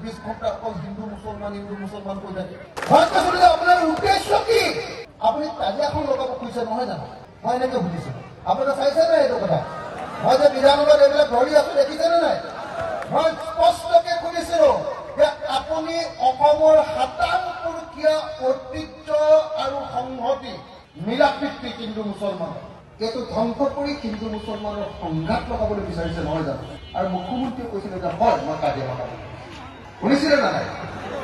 24 ঘণ্টা অকল হিন্দু মুছলমান হিন্দু মুছলমান কৈ থাকে। মই কৈছিলো যে আপোনাৰ উদ্দেশ্য কি? আপুনি তাজিয়াখন লগাব খুজিছে নহয় জানো? মই এনেকে সুধিছিলো। আপোনালোকে চাইছে নাই এইটো কথা? মই যে বিধানসভাত এইবিলাক ধৰি আছো, দেখিছেনে নাই? মই স্পষ্টকে সুধিছিলো যে আপুনি অসমৰ সাতামপুৰুষীয়া ঐতিহ্য আৰু সংহতি, মিলাপ্ৰীতি হিন্দু মুছলমানৰ, এইটো ধ্বংস কৰি হিন্দু মুছলমানৰ সংঘাত লগাবলৈ বিচাৰিছে নহয় জানো? আৰু মুখ্যমন্ত্ৰীয়ে কৈছিলে যে হয়, মই কাজিয়া লগাব। শুনিছিলে নে নাই?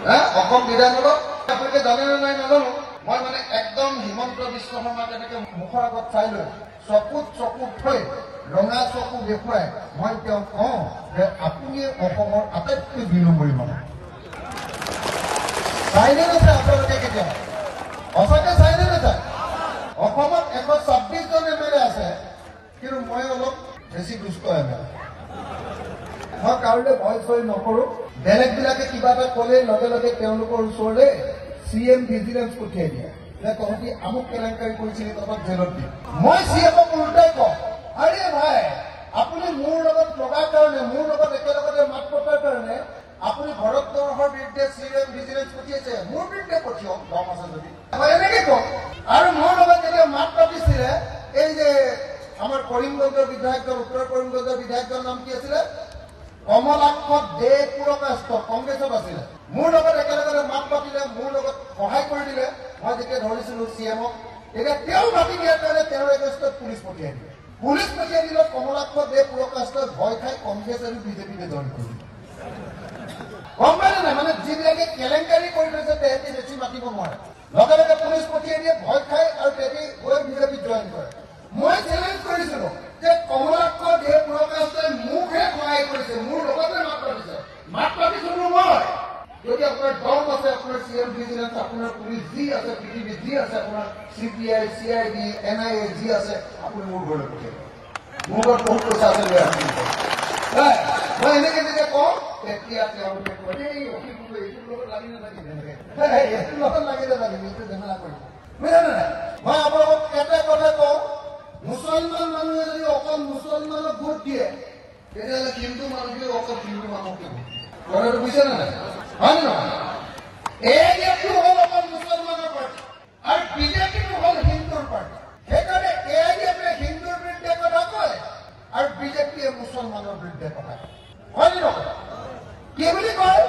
হা, অসম বিধানসভাত আপোনালোকে জানে নে নাই নাজানো, মই মানে একদম হিমন্ত বিশ্ব শৰ্মাক এনেকে মুখৰ আগত চাই লৈ চকুত চকু থৈ ৰঙা চকু দেখুৱাই মই তেওঁক কওঁ যে আপুনি অসমৰ আটাইতকৈ 2 নম্বৰী মানুহ। চাইনে নাচায় আপোনালোকে কেতিয়াবা? সঁচাকে চাইনে নাচায়? অসমত 126 জন এম এল এ আছে, কিন্তু মই অলপ বেছি দুষ্ট এম এল এ। মই কাৰোলৈ ভয় চয় নকৰো। বেলেগবিলাকে কিবা এটা ক'লে লগে লগে তেওঁলোকৰ ওচৰলৈ চি এম ভিজিলেন্স পঠিয়াই দিয়ে যে তহঁতি আমুক কেলেংকাৰী কৰিছিলি, তহঁতক জেলত দিয়ে। মই চি এমক উল্টাই কওঁ, আৰে ভাই, আপুনি মোৰ লগত লগাৰ কাৰণে, মোৰ লগত একেলগতে মাত পতাৰ কাৰণে আপুনি ভৰতবৰ্ষৰ বিৰুদ্ধে চি এম ভিজিলেন্স পঠিয়াইছে, মোৰ বিৰুদ্ধে পঠিয়াওক দম আছে যদি। মই এনেকে কওঁ। আৰু মোৰ লগত যেতিয়া মাত পাতিছিলে, এই যে আমাৰ কৰিমগঞ্জৰ বিধায়কজন, উত্তৰ কৰিমগঞ্জৰ বিধায়কজনৰ নাম কি আছিলে? কমলাক্ষ দে পুৰকাস্ত, কংগ্ৰেছত আছিলে। মোৰ লগত একেলগে মাত পাতিলে, মোৰ লগত সহায় কৰি দিলে। মই যেতিয়া ধৰিছিলো চি এমক, তেতিয়া তেওঁ মাতি দিয়াৰ কাৰণে তেওঁৰ এগেইনষ্টত পুলিচ পঠিয়াই দিলে। পুলিচ পঠিয়াই দিলত কমলাক্ষ দে পুৰকাস্তই ভয় খাই কংগ্ৰেছ আৰু বিজেপিতে জইন কৰিলে। গম পাইছে নাই? মানে যিবিলাকে কেলেংকাৰী কৰি থৈছে তেহেঁতি বেছি মাতিব নোৱাৰে, লগে লগে পুলিচ পঠিয়াই দিয়ে, ভয় খাই আৰু তেহেঁতি গৈ বিজেপিত জইন কৰে। মই চেলেঞ্জ কৰিছিলো যে কমলাক্ষ দে পুৰকাস্তই মোকহে সহায় কৰিছে, মোৰ লগতে মাত পাতিছে, মাত পাতিছিলো মই। যদি আপোনাৰ দম আছে, আপোনাৰ চি এম ভিজিলেন্স, আপোনাৰ পুলিচ যি আছে, পৃথিৱীত যি আছে, আপোনাৰ C B I, C I D, N I A যি আছে, আপুনি মোৰ ঘৰলৈ পঠিয়াই দিয়ক। মোৰ ঘৰত বহুত পইচা আছে, লৈ আহক। মই এনেকে যেতিয়া কওঁ, তেতিয়া তেওঁলোকে কয়, এই অখিল গগৈ এইটোৰ লগত লাগি নাথাকিবি, এনেকে এইটোৰ লগত লাগি নাথাকিবি, এইটো ঝেমেলা কৰিব। বুজিছে নে নাই? মই আপোনালোকক এটা কথা কওঁ, মুছলমান মানুহে যদি অকল মুছলমানক ভোট দিয়ে, তেতিয়াহ'লে হিন্দু মানুহে অকল হিন্দু মানুহকে ভোট দিয়ে। কথাটো বুজিছে নে নাই? হয় নে নহয়? এ ডি এফটো হ'ল অকল মুছলমানৰ পাৰ্টি আৰু বিজেপিটো হ'ল হিন্দুৰ পাৰ্টি। সেইকাৰণে এ I D এফে হিন্দুৰ বিৰুদ্ধে কথা কয় আৰু বিজেপিয়ে মুছলমানৰ বিৰুদ্ধে কথা কয়। হয় নে নহয়? কি বুলি কয়?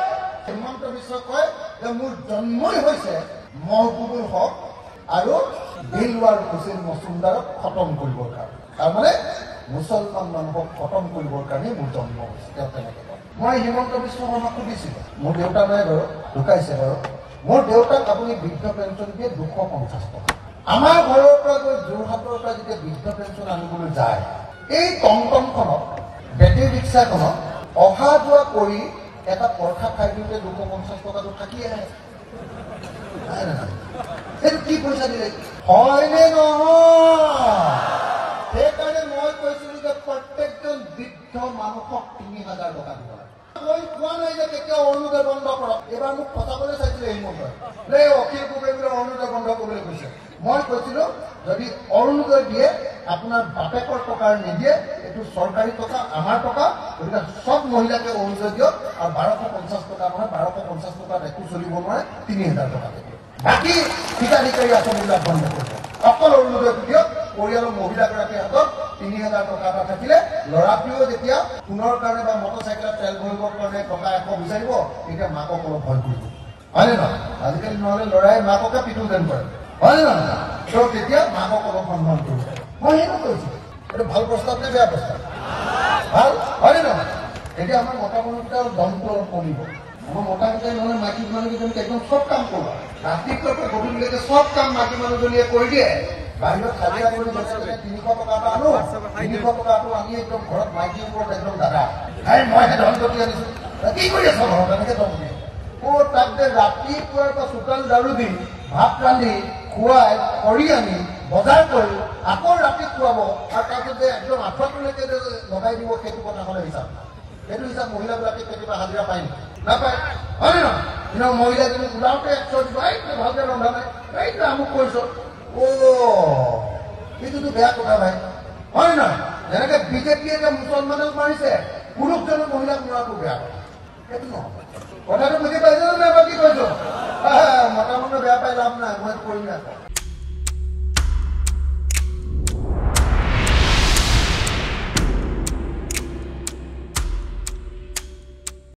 হিমন্ত বিশ্ব কয় যে মোৰ জন্মই হৈছে মহবুবুল হক আৰু দিলৱাৰ হুছেইন মচুমদাৰক খতম কৰিবৰ কাৰণে। তাৰমানে মুছলমান মানুহক খতম কৰিবৰ কাৰণে মোৰ জন্ম হৈছে, তেওঁ তেনেকে কয়। মই হিমন্ত বিশ্ব শৰ্মাক সুধিছিলো, মোৰ দেউতা নাই বাৰু, ঢুকাইছে বাৰু, মোৰ দেউতাক আপুনি বৃদ্ধ পেঞ্চন দিয়ে 250 টকা। আমাৰ ঘৰৰ পৰা গৈ যোৰহাটৰ পৰা যেতিয়া বৃদ্ধ পেঞ্চন আনিবলৈ যায়, এই টমটমখনত, বেটেৰী ৰিক্সাখনত অহা যোৱা কৰি এটা পৰঠা খাই দিওঁতে 250 টকাটো থাকি আহে। নাই নাই, সেইটো কি পইচা দিলে হয়নে নহয়? সেইকাৰণে মই কৈছিলো যে প্ৰত্যেকজন বৃদ্ধ মানুহক 3000 টকা দিব লাগে। মই কোৱা নাই যে কেতিয়াও অৰুণোদয় বন্ধ কৰক। এইবাৰ মোক ফচাবলৈ চাইছিলে হিমন্তই, বোলে অখিল গগৈ বোলে অৰুণোদয় বন্ধ কৰিবলৈ কৈছে। মই কৈছিলো যদি অৰুণোদয় দিয়ে, আপোনাৰ বাপেকৰ টকাৰ নিদিয়ে, এইটো চৰকাৰী টকা, আমাৰ টকা, গতিকে চব মহিলাকে অৰুণোদয় দিয়ক। আৰু 1250 টকা নহয়, 1250 টকাত একো চলিব নোৱাৰে, 3000 টকা দিয়ক। বাকী হিতাধিকাৰী আঁচনিবিলাক বন্ধ কৰিব, অকল অৰুণোদয়টো দিয়ক। পৰিয়ালৰ মহিলাগৰাকীৰ হাতত 3000 টকা এটা থাকিলে ল'ৰাটোৱেও যেতিয়া সোণৰ কাৰণে বা মটৰ চাইকেলত তেল ভৰিবৰ কাৰণে টকা 100 বিচাৰিব, তেতিয়া মাকক অলপ ভয় কৰিব, হয়নে নহয়? আজিকালি নহ'লে ল'ৰাই মাককে পিটু যেন কৰে, হয়নে নহয়? ত তেতিয়া মাকক অলপ সন্মান কৰিব। মই সেইটো কৈছো। এইটো ভাল প্ৰস্তাৱ নে বেয়া প্ৰস্তাৱ? ভাল, হয়নে নহয়? তেতিয়া আমাৰ মতা মানুহকেইটাৰ দমটো অলপ কমিব। আমাৰ মতাকেইটাই নহ'লে মাইকী মানুহকেইজনীক একদম চব কাম কৰোঁ, ৰাতিপুৱাৰ পৰা গধূলিলৈকে চব কাম মাইকী মানুহজনীয়ে কৰি দিয়ে। বাহিৰত হাজিৰা কৰি যেনে 300 টকা এটা আনো, 300 টকাটো আনি একদম ঘৰত মাইকীৰ ওপৰত একদম দাদা, এই মইহে ধন ঘটি আনিছো, কি কৰি আছ ঘৰত, এনেকে দম দিয়ে। ক'ত তাক যে ৰাতিপুৱাৰ পৰা চোতাল ঝাৰু দি, ভাত ৰান্ধি খুৱাই কৰি আনি বজাৰ কৰি আকৌ ৰাতি খুৱাব, আৰু তাৰপিছত যে একদম আঁঠুৱাটোলৈকে যে লগাই দিব, সেইটো কথা হ'লে হিচাপ নাই। সেইটো হিচাপ মহিলাবিলাকে কেতিয়াবা হাজিৰা পায় নেকি? নাপায়, হয়নে নহয়? কিন্তু মহিলাজনী ওলাওঁতে 100 দিব, এই তই ভালকে ৰন্ধা নাই, এই তই আমুক কৰিছ। অ', সেইটোতো বেয়া কথা ভাই, হয় নে নহয়? যেনেকে বিজেপিয়ে যে মুছলমানক মাৰিছে, পুৰুষজনে মহিলাক মৰাটো বেয়া কথা। সেইটো নহয়। কথাটো বুজি পাইছে নাই? মই কি কৈছো, মতা মানুহ বেয়া পাই লাভ নাই, মই কৰিম আকৌ।